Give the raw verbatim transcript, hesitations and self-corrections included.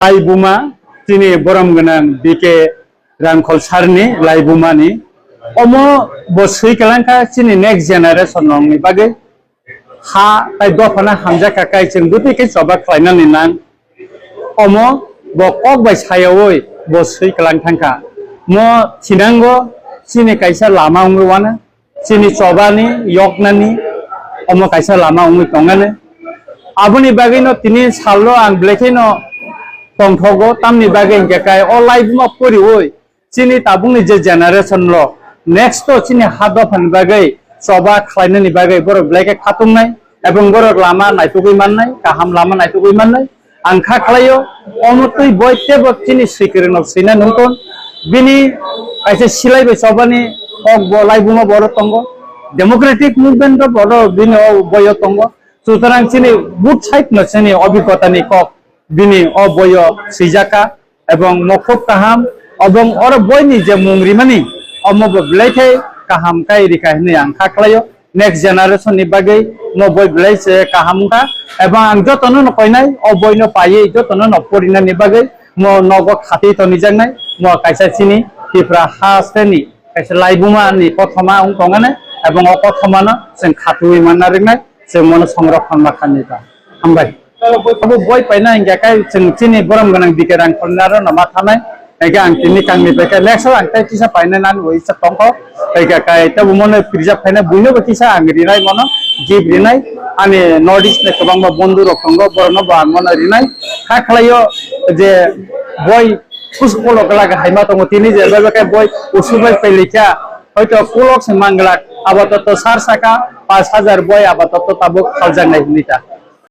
Laibuma, chini borom gwnang B K Rangkhol sir ni laibuma ni. Omo bo swi kwlang kha chini next generation rok ni bagwi. Ha tai dophano hamjak kha kai chwng bwtwi khe choba khlainani nang. Omo bo kok bai sayaui bo swi kwlang thang kha. Mo thinango chini kaisa lama wngwi uanw. Chini chobani, yoknani, omo kaisa lama wngwi tongmani. Aboni bagwino tini salno ang belai kheno tongthogo, tamni bagwi hinkhe kai o laibuma poriui chini tabukni je generation rok, next o chini ha dophani bagwi choba khlainani bagwi borok belai khe khatungnai, ebong borok lama naitugwi mannai, kaham lama naitugwi mannai. Ang kha khlaio, omo twi boi tebo chini swikwrwng no swina nungkon. Bini kaisa silai bai chobani kok bo laibuma boro tongo. Democratic movement o boro bini o boyo tongo. Sutarang chini both side no chini obhigota ni kok bini o boyo swijaka ebong mo khub kaham ebong oro boini je mung rimani omo bo belai khe kaham kai rikha hinwi ang kha khlaio. Next generation ni bagwi mo boi belai se kaham wngkha, ebong ang jotono no koinai o boi no paiwi jotono no porinani bagwi mo nogo khatwi tonijaknai mo kaisa chini Tripura haste ni kaisa laibuma ni kothoma wng tongmani, ebong o kothoma no chwng khatwi manna rwnai, chwng mono songrokhon ma khanwi ta. Hambai. Abo boi paina hingya kai chwng chini borom gwnang B K Rangkhol ni aro no ma thanai. Hingke ang tini kangni bai khe next o ang tei kisa paina nani bo isa tongkho. Hingke kai tebo mono preserve khaina buino bo kisa ang rinai mono gift rinai. Ani North East ni kwbangma bondhu rok tongo, borokno bo ang mono rinai. Kha khlaio je boi puspolo kala haima tongo tini je bai bai khe boi usu bai pailikha. Hoito kolok se manglak abato to sar saka pash hajar boi abato to tabuk khaljaknai hinwi ta.